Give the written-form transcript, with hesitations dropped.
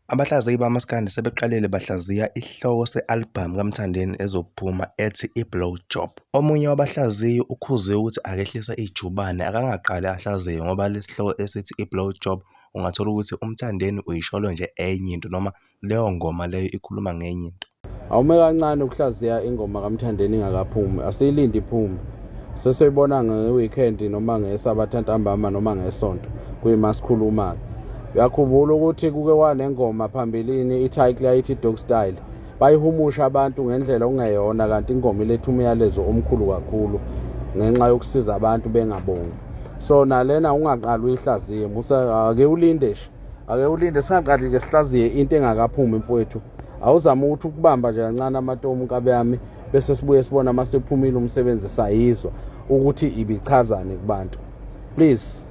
Abahlaziyi bamaskandi sebeqalile bahlaziya isihloko se-albhamu kaMthandeni ezophuma ethi i-Blow Job. Omunye wabahlaziyi ukhuze ukuthi akehlise ijubane akangaqali ahlaziye ngoba lesi sihloko esithi i-Blow Job ungathola ukuthi uMthandeni uyisholo nje enye into noma leyo ngoma leyo ikhuluma ngenye into. Awume kancane ukuhlaziya ingoma kaMthandeni ingakaphumi, asiyilinde iphume. Sesiyoyibona nge-weekend noma ngeSabatha ntambama noma ngeSonto kuyima sikhuluma-ke. Uyakhumbula ukuthi kuke kwanengoma phambilini i-title yayithi Dog Style. Bayihumusha abantu ngendlela okungeyona kanti ingoma iletha umyalezo omkhulu kakhulu ngenxa yokusiza abantu bengabongi. So nalena ungaqali uyihlaziye musa ake ulinde nje. Ake ulinde singaqali ke sihlaziye into engakaphumi mfowethu. Awuzama ukuthi ukubamba nje kancane amatomu nkabi yami bese sibuye sibona uma sephumile umsebenzi sayizwa ukuthi ibichazani kubantu. Please.